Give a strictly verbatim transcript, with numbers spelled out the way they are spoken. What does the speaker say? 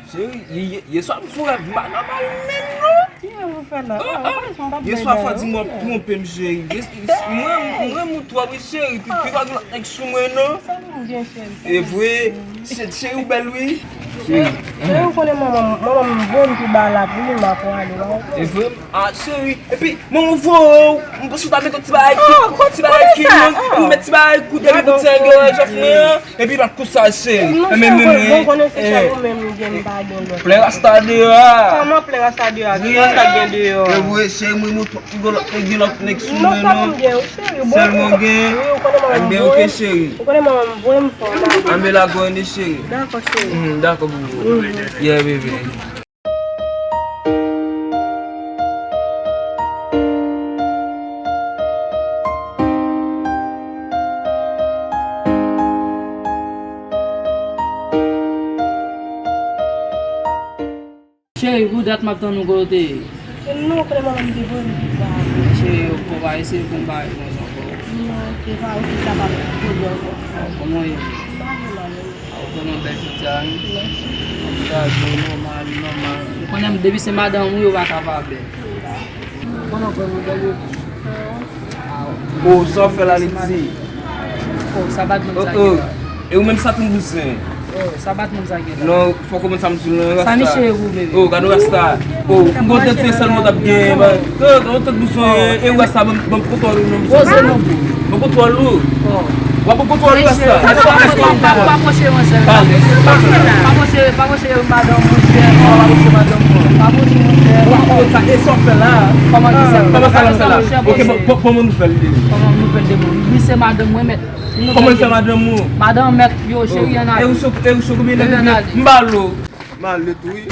Cheri, yè, yè, yè swa m fè yon rèv, m pa nòmal menm non. Ki rèv ou fè la? Ah, ah. Yè swa Fadi mwen twonpe m, cheri. Yè, yè, mwen, mwen, mwen twòp, wi, cheri. Pi, pi pa gen lòt nèg sou mwen non. Sa pou m gen, cheri? E vre, cheri, ou bèl, wi. Cheri, ou konnen manman m, manman m voye m pi ba la pou li, m pa konn ale, non. E vre, ah, cheri. Epi, manman voye w, m panse w ta met yon ti bagay kout, ti bagay ki, ou met ti bagay kout, epi kout sa gen jòf mwen an. Epi pa konsa, cheri. Non, men, men, men, bon, konnen se sa ou menm ou gen, m pa gen lòt. Plè rasta deyò a. Kòman plè rasta deyò a? Ki rasta gen deyò a? Yo, vre, cheri, mwen, mwen, mwen gen lòt, mwen gen lòt nèg sou mwen, non. Sèlman gen, wi, ou konnen manman m voye m. Ou konnen manman m voye m fè yon bagay. Anben la, grann cheri. Dakò, cheri. Mhm, dakò, boubou. Yeah, baby. Cheri, pou dat m ap tann ou kote. Non, kote manman m te voye m pi ba. Cheri, ou pa eseye fè m bagay konsa ankò. Non, se pa ou ki kapab koze ankò. Kòman w ye? M pa vrèman byen. Ou konnen w bèl kounye a, wi. Mèsi. Ou ta di w nòmal, nòmal. Ou konnen depi se madanm ou, yo pa ka pa bèl. Ou konnen w bèl, wi. Oh, sa w fè la, Liti? Oh, sa bat moun sa gen la. E ou menm sa tou bouzen? Oh, sa bat moun sa gen la. Non, fòk ou konn sa m di w, non, rasta. Sa miche ye pou bebe? Oh, gade rasta. Oh, m kontan ti sèlman t ap gen, ba. Oh, gade tout bouzen, e rasta, ban m kontwòl ou, non, bouzen. Poze non. Ban m kontwòl ou. Oh. W ap ban m kontwòl ou, rasta. Pa pwoche mwen sèl. Pa pwoche, pa pwoche madanm mwen, chè. Pa pwoche madanm mwen. Pa pwoche mwen, chè. Ou pa konn sa, e sa w fè la? Kòman ki sa? Kòman sa, kòman sa la? Ok, bon, bon, bon, nouvèl de li. Kòman nouvèl de li? Wi, se madanm mwen, mèt. Kòman l fè madanm ou? Madanm mèt, yo, cheri, ann ale. E ou cho, e ou cho konbyen lè depi m ba l ou? Malèt, wi.